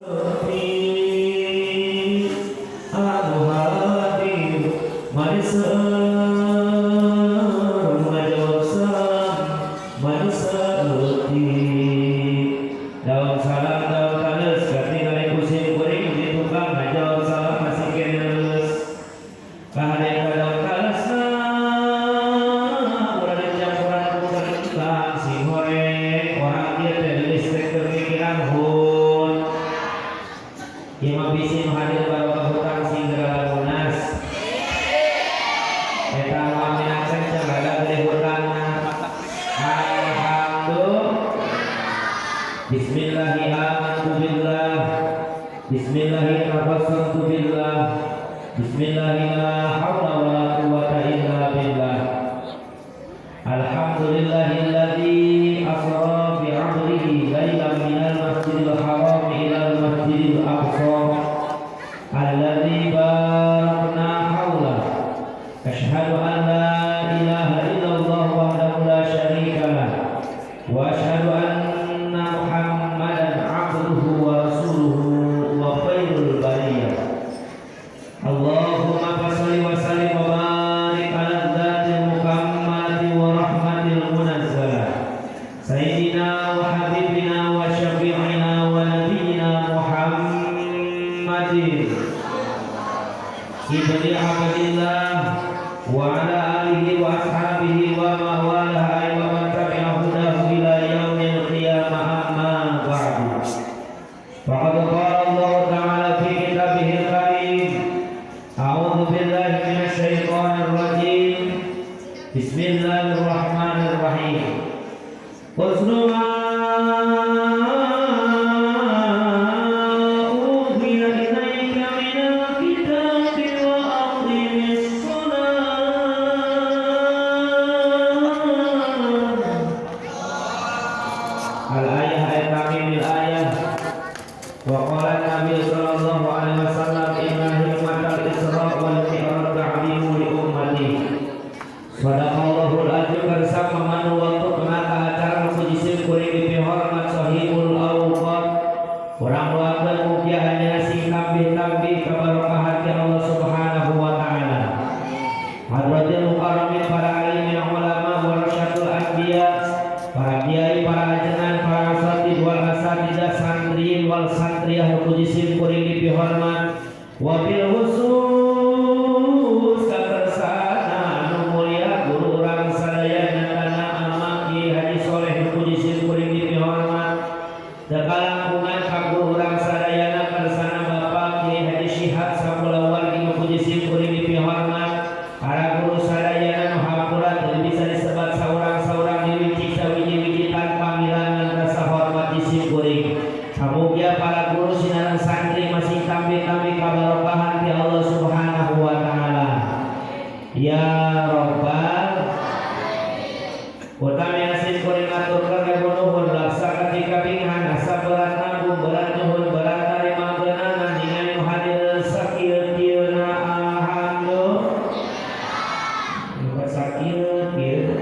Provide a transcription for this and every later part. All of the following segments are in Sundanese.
Anu hadir mani seueur ngajawab salam mani saeutik. Daun salam daun tales katingali ku sim kuring di tukang ngajawab salam masih keneh leles. Kahade ka daun talesna ulah dicampuran ku kentang sing horeng. Orang kieu teh listrik keur mikiran hun. Ieu mah bisi nu hadir barokah hutang sing geura lunas. Eta nu aminakeun can rada gede hutangna. Alhamdulillah. Bismillahi amantu billah. Bismillahi tawassaltu billah. Bismillahi la haula wala quwwata illa billah. Alhamdulillahilladzi asra bi 'abdihi lailan minal masjidil haram ilal masjidil aqsa alladzi barakna hawla. Asyhadu an la ilaha illallah wahdahu la syarika lah wa asyhadu anna Muhammadan 'abduhu wa rasuluhu wa khairul bariyah. Allahumma shalli wa sallim wa barik ala dzatil mukammalati wa rahmatil munazzalah sayyidina wa habibina wa syafi'ina wa nabiyyina Muhammadin ibni Abdillah wa ala alihi wa ashabihi wa ma walah wa man tabi'a hudahu ila yaumil qiyamah. Amma ba'du. Faqad qala Allah ta'ala fi kitabihil karim. A'udzu billahi minasy syaithanir rajim. Bismillahirrahmanirrahim. Utlu ma uhiya ilaika minal kitabi wa aqimis shalah. Al-ayah ayat tamimil ayah. Wa qala Nabi sallallahu alaihi wasallam, inna hikmatal Isra wal Mi'raj ta'limu li ummati. Sadaqallahul azim. Bersama manu waktu penata acara nu jisim kuring dipihormat sahibul awqat. Urang doakeun mugia anjeunna sing tambih-tambih kabarokahan ti Allah Subhanahu wa taala. Hadratil mukarramin, para alimin ulama, warasatul anbiya, para kiai, para ajengan, para asatid wal asatidah, santriin wal santriyah nu jisim kuring dipihormat, wabil khusus kakersana anu mulia guru urang sadayana kana Amang Ki Haji Soleh nu jisim kuring dipihormat, kalangkungan ka guru urang sadayana kersana Bapak Ki Haji Syihab sakulawargi nu jisim kuring dipihormat, para guru sadayana nu hampura teu bisa disebat saurang-saurang, diwicik sawiji-wiji tanpa ngilangan rasa hormat jisim kuring. Samugia para guru sinareng santri masih tambih-tambih kabarokahan ti Allah Subhanahu wa taala. Ya Rabbal. Utami asin kuring ngaturkeun ribu nuhun laksa ketika bingahan asa berat nanggung, berat nyuhun, berat tarima geunana ningali nu hadir sakieu-kieuna. Alhamdulillah. Bukan sakieu-kieu.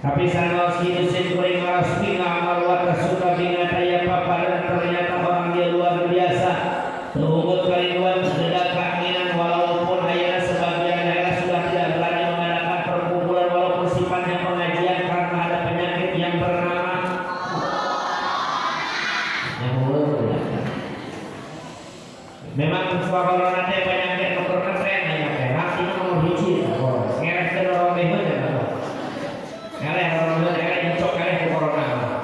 Tapi sanaos kitu sim kuring maras bingah marwata suka bingah taya paparan. Ternyata orang dia luar biasa. Teu karinduan beda keinginan, walaupun ayeuna sebagian daerah sudah tidak berani mengadakan perkumpulan walaupun sifatnya pengajian karena ada penyakit yang bernama yang mulut. Memang soal corona teh penyakit nu keur ngetren aya teh artinya nomor hiji eta corona. Ngerehkeun rorobeheun eta mah. Eleh rorobeheun, eleh nyocok, eleh ku corona mah.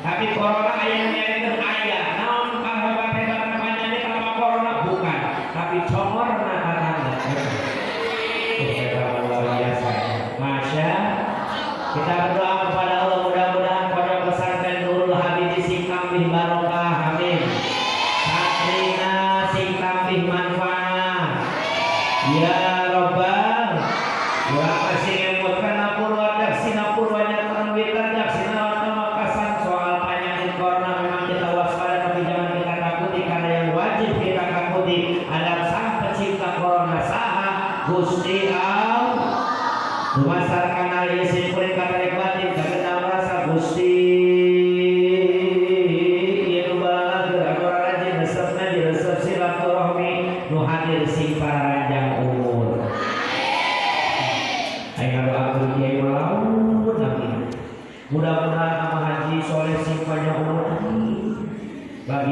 Tapi corona aya ngerehkeun aya. Naon kahebat-hebatna penyakit apa corona? Bukan, tapi congorna tatangga. Itu luar biasa. Masya kita berdoa kepada Allah, mudah-mudahan pondok pesantren Nurul Habib sing tambih barokah, amin. Santrina sing tambih manfaat.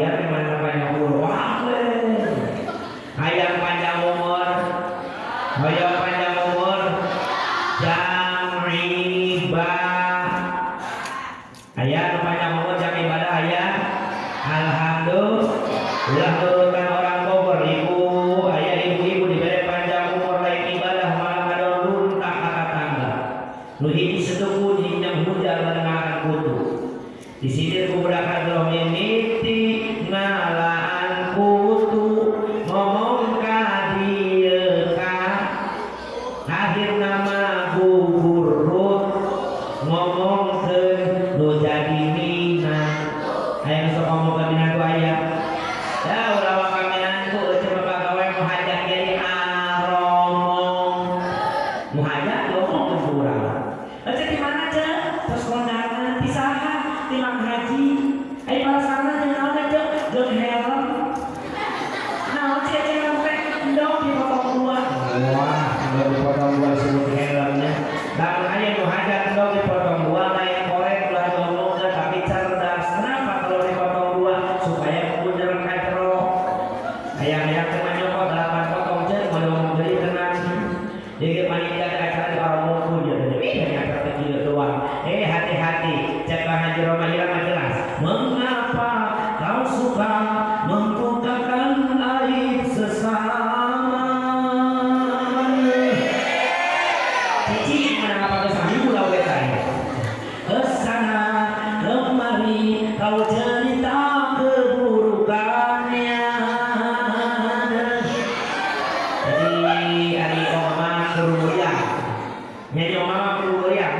Bagian mana panjang umur. Wah, hayang panjang umur, hayang panjang umur, jang ibadah. Aya nu panjang umur jang ibadah aya. Alhamdulillah turutan orang Bogor ibu aya ibu-ibu diberi panjang umur lain ibadah malah ngadon lunta ka tatangga. Nu hiji setuku hiji hujan mendengarkan kutu. Di sini ku budak kadro mimiti ngalaan kutu ngomong ka dieu ka akhir nama gugurut ngomongkeun nu jadi minang. Aya nu sok ngomong ka minantu aya. Ya ulah ka minantu eueuh bapak gawe nu hajat jadi aromong. Nu hajat diomongkeun ku urang. Ece di mana ce? Terus kondangan di saha? Di Mang Haji. Ai palasana jeung naon ce? Jeung helm. Naon sih ece helm teh? Endog dipotong dua. Wah, endog dipotong dua disebut helmnya. Lamun aya nu hajat endog dipotong dua lain korek ulah diomongkeun tapi cerdas. Kenapa kalau dipotong dua? Supaya bener ka jero. Hayang-hayang teh mah nyokot delapan potong ce, mau diomong deui tenang. Jadi panitia teh acara di orang ya teh. Ih, ternyata teh kieu doang. Eh, hati-hati. Cek Bang Haji Roma Irama jelas. Mengapa kau suka membukakan aib sesama? Cici mana apa ke ulah we tadi. Kesana kemari kau cerita keburukannya. Jadi ari oma kudu meriah. Nyanyi oma kudu meriah.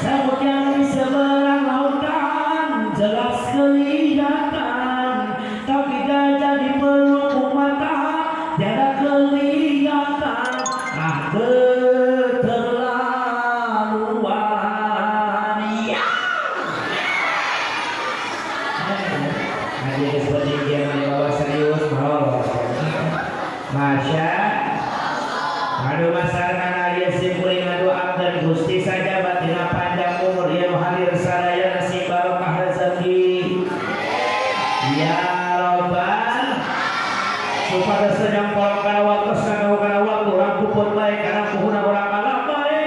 Semut yang di seberang lautan jelas kelihatan, tapi gajah di pelupuk mata tiada kelihatan. Ah, keterlaluan. Ya. Haji seperti dia bawa serius mau. Masya. Aduh masyarakat alia simpuling ngadoakeun Gusti saja batina panjang umur yang hadir sadaya nasib barokah rezeki. Ya Robbal supaya sedang kolong kana waktu kana kana waktu urang puput bae kana puhuna urang kalah bae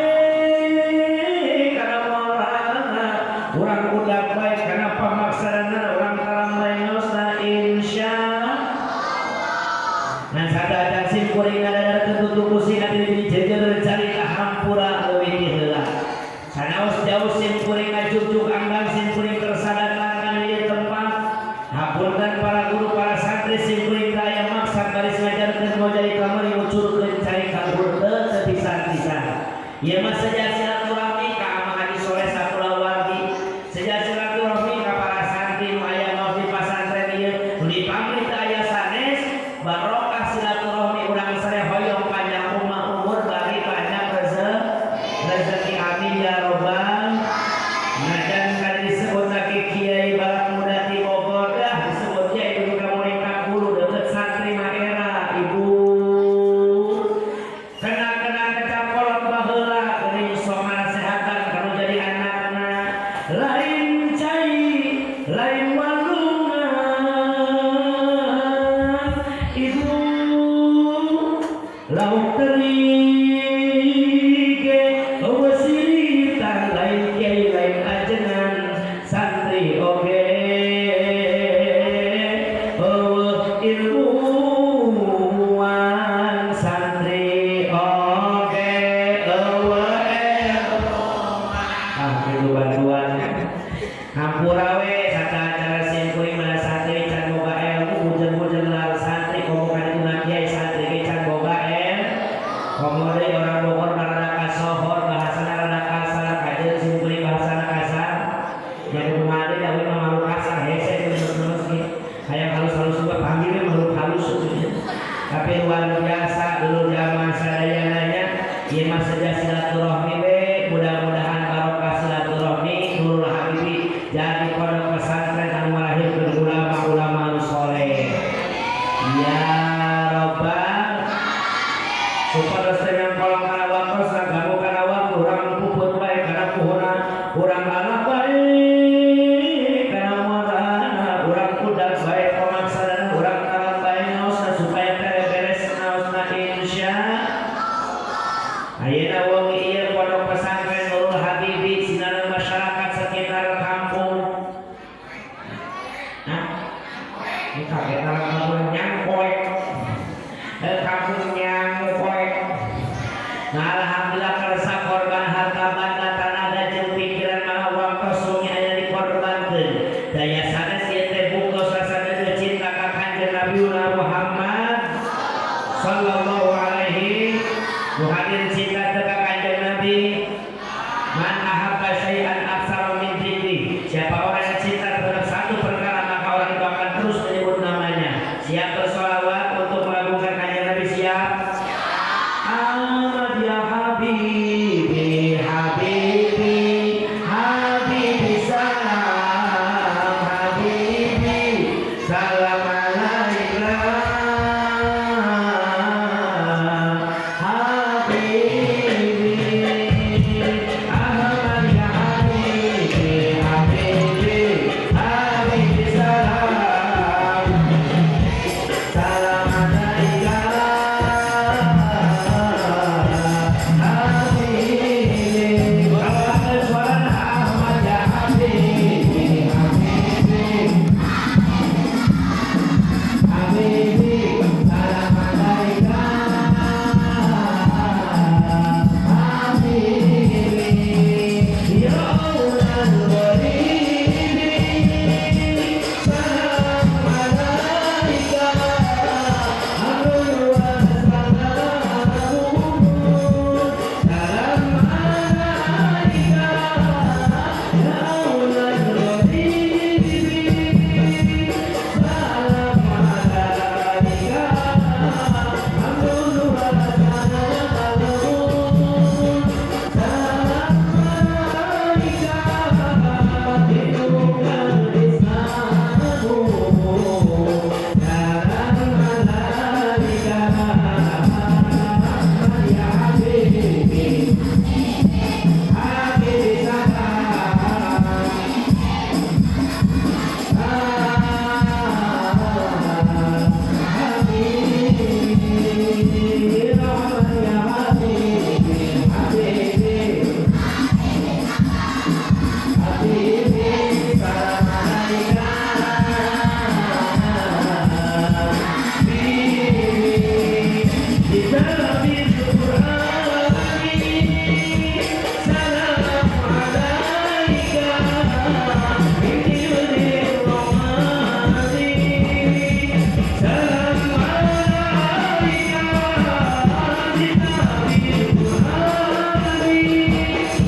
kana morana urang udak bae kana pamaksadana urang kalam bae ngaosna insya. Ngan sadaya sim kuring ngadadar tutup pusing ati jejer carita hampura leuwih ti heula. Sanaos jauh sim kuring ngajugjug anggang sim kuring kersa datang kana ieu tempat. Hapunten para guru para santri sim kuring teu aya maksad baris ngajarkeun mau jadi kamari ngucurkeun cai kaluhur teu teu pisan-pisan. Ieu mah seja silaturahmi ka Amang Haji Soleh sakulawargi. Seja silaturahmi ka para santri nu aya ngaos di pasantren ieu nu dipamrih teu aya sanes barokah silaturahmi urang sadaya hoyong panjang umur bagi banyak rezeki amin ya robbal. Najan ka diri. Hah? Ini kaget dalam kabulan.